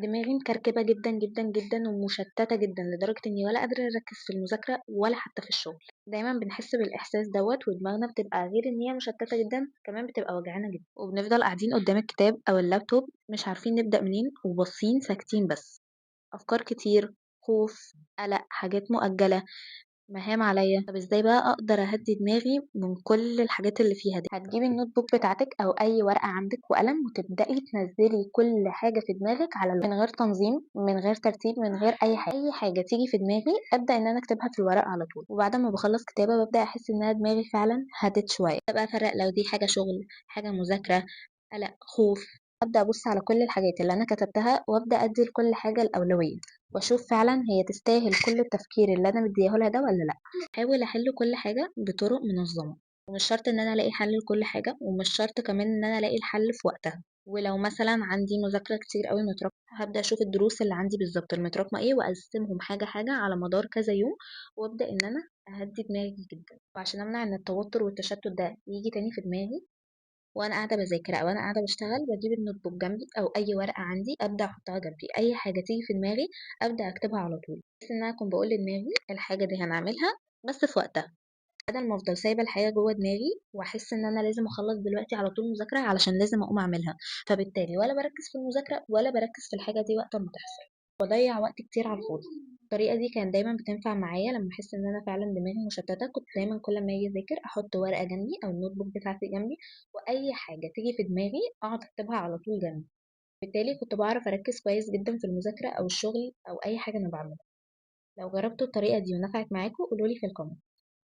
دماغي مكركبة جدًا، جدًا، جدًا ومشتتة جدًا لدرجة إني ولا قادرة أركز في المذاكرة ولا حتى في الشغل. دايمًا بنحس بالإحساس دوّة ودماغنا بتبقى غير إن هي مشتتة جدًا كمان بتبقى وجعانة جدًا، وبنفضل قاعدين قدام الكتاب أو اللابتوب مش عارفين نبدأ منين وباصين ساكتين بس. أفكار كتير، خوف، قلق، حاجات مؤجلة، مهام عليا. طب ازاي بقى اقدر اهدي دماغي من كل الحاجات اللي فيها دي؟ هتجيبي ال notebook بتاعتك او اي ورقة عندك وقلم وتبداي تنزلي كل حاجة في دماغك على الورق، من غير تنظيم، من غير ترتيب، من غير اي حاجة. اي حاجة تيجي في دماغي ابدا ان انا اكتبها في الورق على طول، وبعد ما بخلص كتابه ببدا احس ان انا دماغي فعلا هدت شوية. ابقى افرق لو دي حاجة شغل، حاجة مذاكرة، قلق، خوف. ابدا ابص على كل الحاجات اللي انا كتبتها وابدا ادي لكل حاجة الاولوية، واشوف فعلا هي تستاهل كل التفكير اللي انا مدياه لها ده ولا لا. احاول احل كل حاجة بطرق منظمة، ومش شرط ان انا الاقي حل لكل حاجة، ومش شرط كمان ان انا الاقي الحل في وقتها. ولو مثلا عندي مذاكرة كتير قوي متراكمه، هبدا اشوف الدروس اللي عندي بالظبط المتراكمة ايه واقسمهم حاجة حاجة على مدار كذا يوم، وابدا ان انا اهدي دماغي جدا. وعشان امنع ان التوتر والتشتت ده يجي تاني في دماغي وانا قاعدة بذاكر او انا قاعدة بشتغل، بجيب ال notebook جنبي او اي ورقة عندي ابدا احطها جنبي، اي حاجة تيجي في دماغي ابدا اكتبها على طول، بحيث ان انا اكون بقول لدماغي الحاجة دي هنعملها بس في وقتها، بدل ما افضل سايبه الحاجة جوه دماغي واحس ان انا لازم اخلص دلوقتي على طول مذاكرة علشان لازم اقوم اعملها، فبالتالي ولا بركز في المذاكرة ولا بركز في الحاجة دي وقت ما تحصل، بضيع وقت كتير على الفاضي. الطريقة دي كانت دايما بتنفع معايا لما احس ان انا فعلا دماغي مشتتة. كنت دايما كل ما اجي اذاكر احط ورقة جنبي او ال notebook بتاعتي جنبي، واي حاجة تيجي في دماغي اقعد اكتبها على طول جنبي، بالتالي كنت بعرف اركز كويس جدا في المذاكرة او الشغل او اي حاجة انا بعملها. لو جربتوا الطريقة دي ونفعت معاكم قولولي في ال comment.